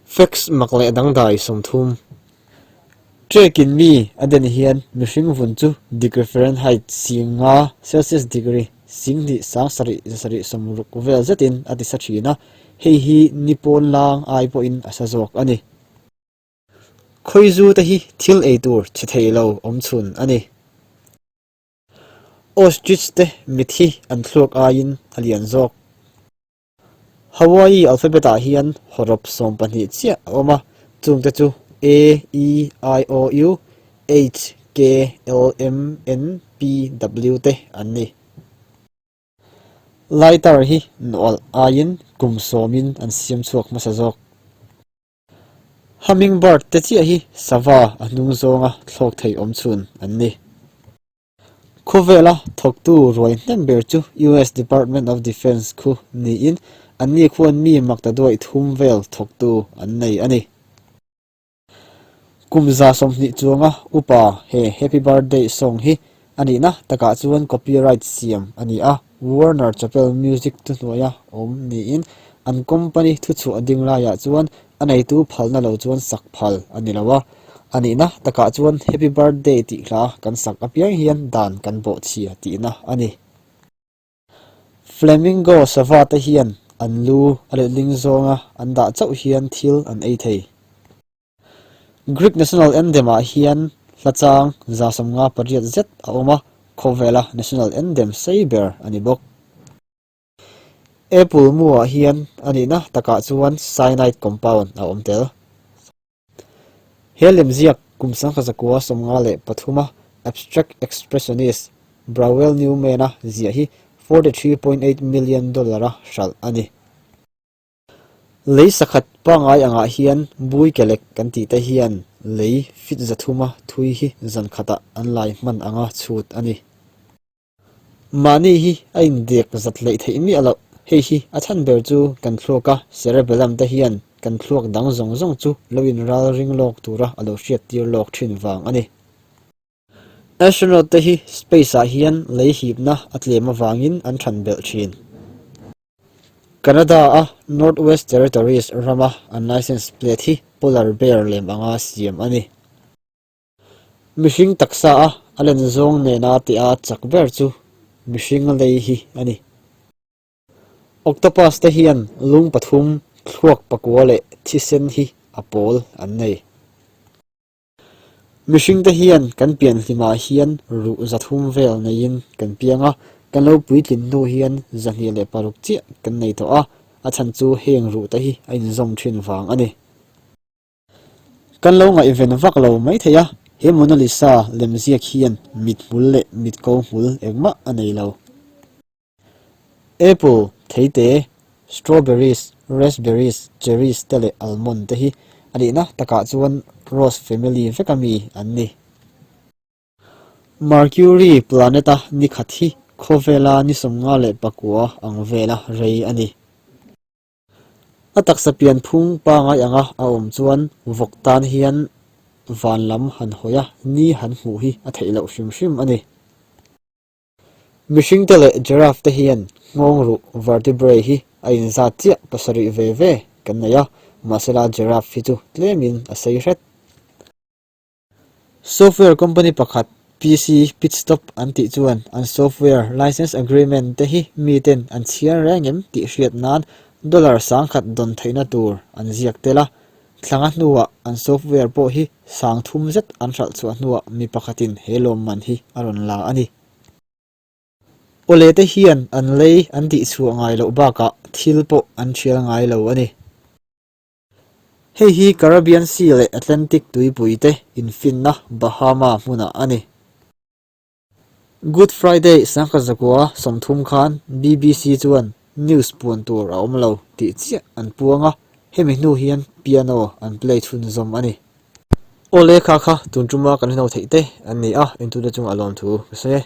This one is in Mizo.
Facts mak leh dangdai 30. Trekin mi a den hian mihring vun chu degree Fahrenheit 5 Celsius degree 10 7 760 vel zetin a ti sa thin a, hei hi ni pawn lang ai pawhin a sa zawk a ni. Khawizu te hi thil ei tur chhe thei lo awm chhun a ni. Ostrich te mit hi an thluak aiin a lian zawk. Hawaii alphabet ah hian hawrawp 12 chiah a awm a, chungte chu A, E, I, O, U, H, K, L, M, N, P, W te an ni. Lighter hi nawlh aiin kum sawmin an siam chhuak hmasa zawk. Hummingbird te chiah hi sava a hnung zawnga thlawk thei awm chhun an ni. Khawvela thawktu ruai hnem ber chu US Department of Defence khu niin anni khuan mi makta duaih thum vel thawktu an nei a ni. Kum 20 chuanga upa he Happy Birthday song hi a nihna takah chuan copyright siam a ni a, Warner Chappell Music thuhnuaia awm niin an company thuchhuah ding laiah chuan A neitu phalna lo chuan sak phal a ni lo a, a nihna takah chuan Happy Birthday tih hla kan sak apiang hian dan kan bawhchhia tihna a ni. Flamingo sava te hian an lu a letling zawnga an dah chauh hian thil an ei thei. Greek national anthem ah hian hla chang 58 zet a awm a, khawvela national anthem sei ber a ni bawk. Apple mu-ah hian a nihna takah chuan cyanide compound a awm tel. He lemziak kum 1953-a abstract expressionist Brauel Newman-a ziah hi $43.8 million dollar-a hralh a ni. Lei sakhat pangngai angah hian bui kelek kan tih te hian lei fit 300-a thui hi zan khatah an lai hman anga chhut a ni. Mahni hi a indek zat hleih theih miah loh. Hei hi a chhan ber chu kan thluak a, cerebellum te hian kan thluak dang zawng zawng chu lo inral ring lawk tura a lo hriattir lawk thin vang a ni. Astronaut te hi space ah hian lei hipna a tlem avangin an than belh thin. Canada a Northwest Territories rama an license plate hi polar bear lem anga siam a ni. Mihring taksa a a len zawng nena tia chak ber chu mihring lei hi a ni. Octopus te hian lung pathum, thluak pakua leh thisen hi a pawl an nei. Mihring te hian kan pian hlimah hian ruh 300 vel neiin kan piang a, kan lo puitlin hnu hian 206 chiah kan nei tawh a, a chhan chu heng ruh te hi a inzawm thin vang a ni. Kan lo ngaihven vak lo mai thei a, he Mona Lisa lemziak hian mit hmul leh mit ko hmul engmah a nei lo. Apple, theite, strawberries, raspberries, cherries te leh almond te hi a nihna takah chuan rose family veka mi an ni. Mercury planet-a ni khat hi khawvela ni 59 ang vela rei a ni. A taksa pian phung pangai anga a awm chuan vawk tan hian van lam han hawi a, ni han hmuh hi a theih loh hrim hrim a ni. Mihringte leh giraffe te hian nghawng ruh vertebrae hi a inzat chiah pasarih ve ve kan nei a, mahsela giraffe hi chu tlemin a sei hret. Software company pakhat PC Pitstop an tih chuan an software license agreement te hi miten an chhiar reng em tih hriat nan dollar 10,000 dawn theihna tur an ziak tel a. Thlanga hnuah an software pawh hi 30,000 zet an hralh chhuah hnuah mi pakhatin he lawmman hi a rawn la a ni. Awle te hian an lei an tihchhuah ngai loh bakah thil pawh an thial ngai lo a ni. Hei hi Caribbean Sea leh Atlantic tuipui te infinna Bahama hmunah a ni. Good Friday 1930 khan BBC chuan news puan tur a awm lo tih chiah an puang a, hemi hnu hian piano an play chhunzawm a ni. Awle kha kha tun tuma kan hno theih te an ni a, entute chungah lawmthu ka sawi e.